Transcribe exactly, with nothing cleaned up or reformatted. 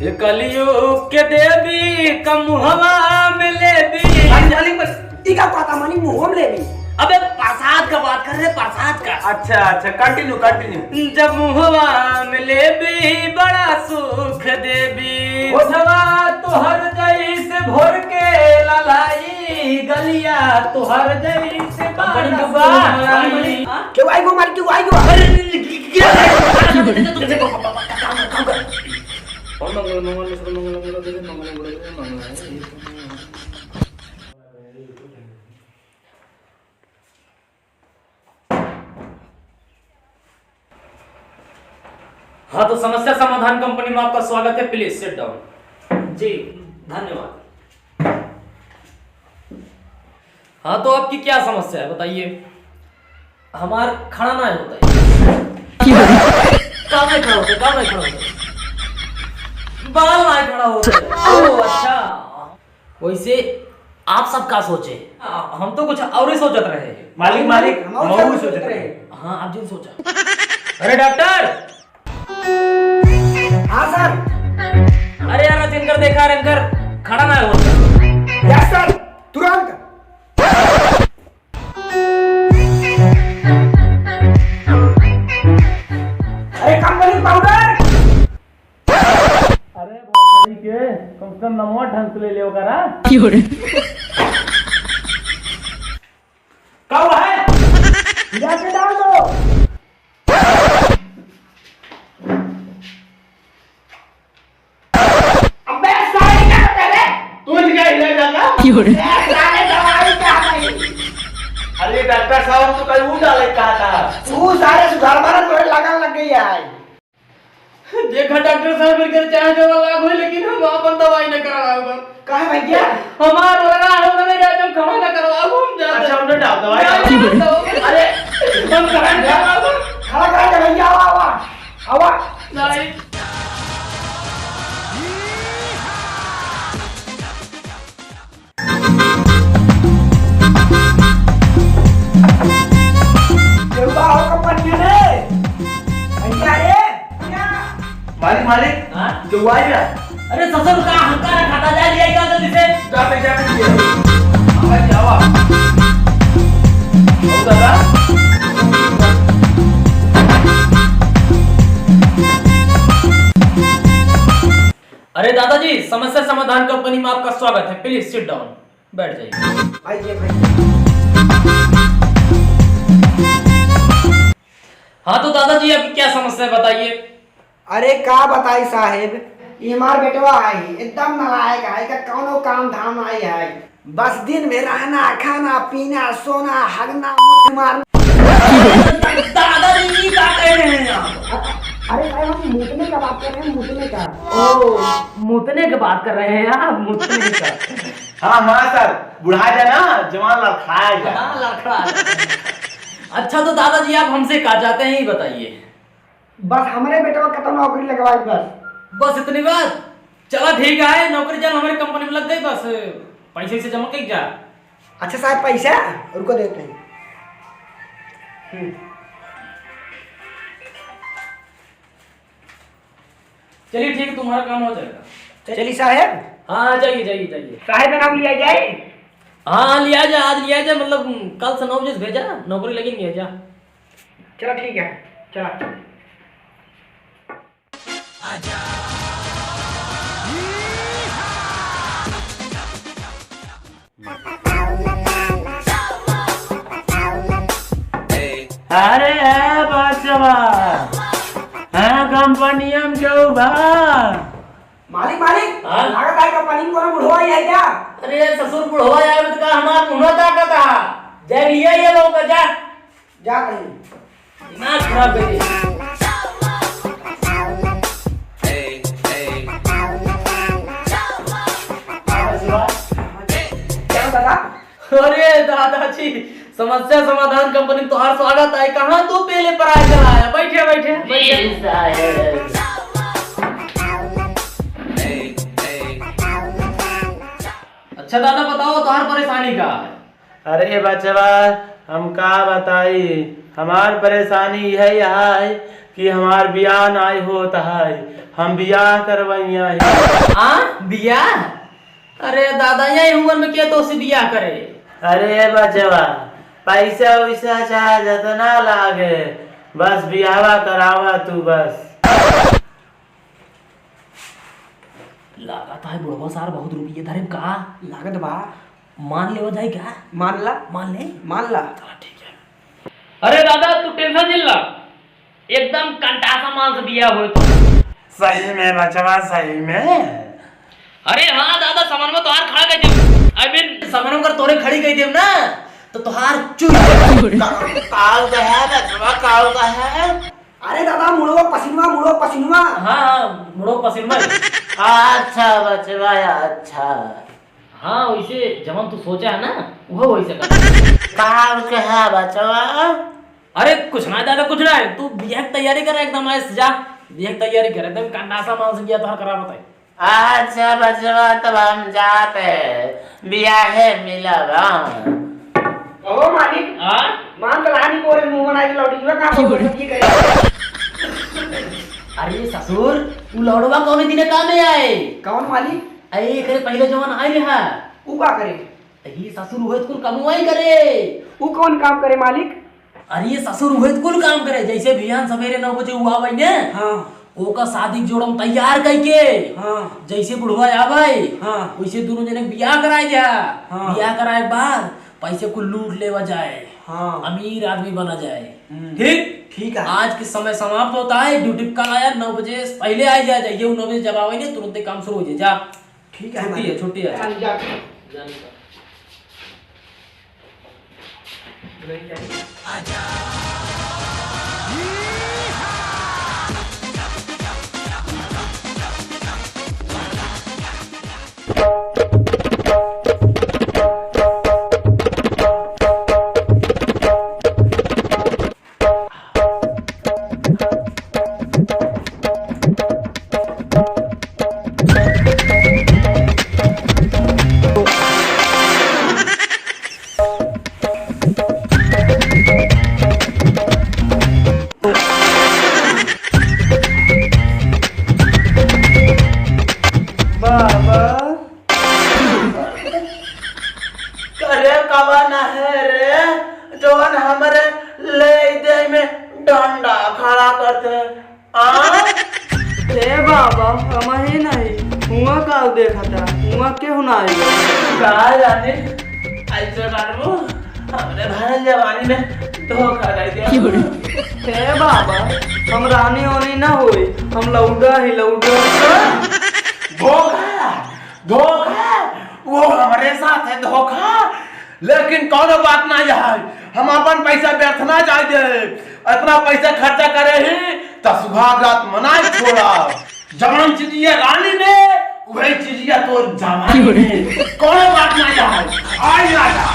ये कलयुग के देवी का मुहवा में लेवी। मालिक, मालिक, बस, ई का कहता मानी मुहवा में लेवी? अबे प्रसाद का बात कर रहे, प्रसाद का। अच्छा, अच्छा, continue, continue। जब मुहवा में लेवी बड़ा सुख देवी। ओठवा तोहर जैसे भोर के ललाई, गलिया तोहर जैसे बारस डुबा। केहू आई गो मार, केहू आई गो। अरे, ओम मंगल मंगल सर्व मंगल मंगल देव मंगल मंगल मंगल। हाँ, तो समस्या समाधान कंपनी में आपका स्वागत है। Please sit down। जी, धन्यवाद। हाँ, तो आपकी क्या समस्या है, बताइए। हमार खड़ा ना होता है। काम नहीं खड़ा होता, काम नहीं खड़ा होता। बाल ना खड़ा होता। ओह, अच्छा। वैसे आप सब का सोचे? आ, हम तो कुछ और ही सोचत रहे। मालिक, मालिक, हम और हमहू सोचत रहे। हाँ, आप जिन सोचा। अरे डॉक्टर! हाँ सर। अरे यार, आज इनकर देखा, इनकर खड़ा ना हो। यस सर, तुरंत। अरे कंपनी पाउडर। अरे भोसड़ी के, कम से कम नमवा ढंग से ले ले ओकरा। क्यों रे? का हुआ है? जाके डाल दो। अबे साले, क्या करता है रे? तू इनका हिला जाता? क्यों रे? ए, साले, दवाई क्या भाई? अरे डॉक्टर साहब, तो कहीं वो डाले कहा था। तू सारे सुधार मारत तोरे लगन लग गई है। देखा डॉक्टर साहब, इनके चाहे जो लाभ होई, लेकिन हम आपन दवाई न करावे बा। काहे भैया? हमार लगा हो गए, राजू, खड़ा न करवाओ, हम जाते। अच्छा, उन्हें डाल दवाई। नहीं, नहीं, नहीं, अरे, हम खड़ा न करवाओ। खड़ा करा दे भैया, आवा, आवा, आवा। नहीं। केहू बा हो कंपनी में? भैया रे, भैया। मालिक, मालिक, हाँ? केहू आई बा? अरे ससुर का हंका रखा था, जा लिया क्या जल्दी से? जा बे, जा बे, लिया। आवा जी, आवा। आओ दादा। अरे दादाजी, समस्या समाधान कंपनी में आपका स्वागत है, please sit down, बैठ जाइए। आइए, आइए। हाँ तो दादाजी, आपकी क्या समस्या है, बताइए। अरे का बताई साहेब, ई हमार बेटवा है, एकदम नालायक है, का कौनो काम धाम नहीं है। बस दिन भर रहना, खाना, पीना, सोना, हगना, मुत मारना। दादाजी, ये क्या कह रहे हैं आप? अरे भाई, हम मुतने का बात कर रहे हैं, मुतने का। ओ, मुतने की बात कर रहे हैं आप, मुतने का। हाँ, हाँ सर, बुढ़ा जाए ना, जवान लड़खड़ा जाए। हाँ, लड़खड़ा जाए। अच्छा, तो दादाजी, आप हमसे क्या चाहते हैं, ये बताइए। बस हमरे बेटवा कतौ नौकरी लगवाई बस। बस इतनी बात? चला ठीक है, नौकरी जब हमरे कंपनी में लग गई बस, पैसे से जमा कर जा। अच्छा साहब, पैसा? रुको देते हैं। हम्म। चलिए ठीक है, तुम्हारा काम हो जाएगा। चलिए साहब। हाँ, हाँ, जाइए, जाइए, जाइए। साहब, नाम लिया जाए? हाँ, हाँ, लिया जा, आज लिया जा, मतलब, कल से नौ बजे से भेजा, नौकरी लगी नहीं है जा। चलो ठीक है, चला। अरे ए बचवा, हाँ, कंपनिया में केहू बा? मालिक, मालिक, हाँ? लागत है कंपनी में कोनो बुढ़वा आई है क्या? अरे ससुर, बुढ़वा आवे तो का हमार मुंह ताकत है? जा लिया ये लोग का, जा। जा कहीं। दिमाग खराब कर दिया। क्या दादा? अरे दादाजी, समस्या समाधान कंपनी में तोहार स्वागत है। कहाँ तू पहले पराया चला आया? बैठे, बैठे, बैठे। जी साहब। अच्छा दादा, बताओ तोहार परेशानी का है? अरे बचवा, हम का बताई, हमार परेशानी यही है कि हमार बियाह नाई होत है, हम बियाह करवइया ही। आ, बियाह? अरे दादा, यही उम्र में के तोसे बियाह करे? अरे बचवा, पैसा वैसा चाहे जतना लागे, बस बियाहवा करावा तू बस। लागत है बुढ़वा सार बहुत रुपये धरे का? लागत बा। मान लेवा जाए का? मान ला। मान ले? मान ला। चला ठीक है। अरे दादा, तू tension जिन ला, एकदम कंटासा माल से बियाह होए तो। सही में बचवा, सही में? अरे हाँ दादा, समनवा तोहार खड़ा कइ देब। I mean, समनवा कर तोरे खड़ी कइ देब ना, तो तोहार चुप। काऊ का है बचवा, काऊ का है? अरे दादा, मुड़वा पसिनवा, मुड़वा पसिनवा। हाँ, हाँ, मुड़वा पसिनवा। अच्छा बचवा, अच्छा। हाँ, वैसे जवन तू सोचा है ना, वो वैसे कर। काऊ का है बचवा? अरे कुछ ना दादा, कुछ ना है, तू बियाह की तैयारी कर, एकदम ऐसे जा, बियाह की तैयारी कर, एकदम कंडासा माल से बियाह तोहार करा बताए। अच्छा बचवा, तब हम जाते, बियाहे मिलब, हाँ। कहो मालिक, हाँ? मान तो लानी को रे मुंह बनाई लौटी, मैं कहाँ बोल सकती है? अरे ससुर, उ लौड़वा कौन दिने काम में आए? कौन मालिक? अरे एकरे पहले जवन आए रहा। उ का करे? अरे ससुर, उहे तो कुल कमवाई करे। उ कौन काम करे मालिक? अरे ससुर, उहे तो कुल काम करे, जैसे बिहान सवेरे नौ बजे उ आवे ने, हाँ। ओका शादी के जोड़म तैयार कइके, हाँ। जैसे बुढ़वा आवे, हाँ। वैसे दोनों जने के बियाह कराए जा। हाँ। बियाह कराए के बाद पैसे कुल लूट लेवा जाए, हाँ। अमीर आदमी बना जाए। हम्म। ठीक? ठीक है। आज के समय समाप्त होता है, ड्यूटी पे कल आया, नौ बजे से पहले आ जाए, जाइए, नौ बजे जब आवे ने, तुरंते काम शुरू हो जाए। जा। ठीक है, छुट्टी है, मालिक। छुट्टी है। हाँ, जा। जाने का। बाबा। अरे कवन है रे, जवन हमरे ले दे में डंडा खड़ा कर दे? आ? ए बाबा, हम ही नहीं, हुआ का देखता, हुआ केहू ना आई। का जाने, ऐसे मालूम, हमरे भरल जवानी में धोखा दे दिया। हे बाबा, हम रानी होनी ना होई, हम लौंडा ही लौंडा। धोखा, धोखा, वो हमरे साथ है धोखा। लेकिन कौनो बात ना है, हम अपन पैसा व्यर्थ ना जाए दे। इतना पैसा खर्चा करे ही त सुहाग रात मनाए छोड़ा। जवन चीजिया रानी में, वही चीजिया तोर जवानी में। कौनो बात ना है, आई राजा।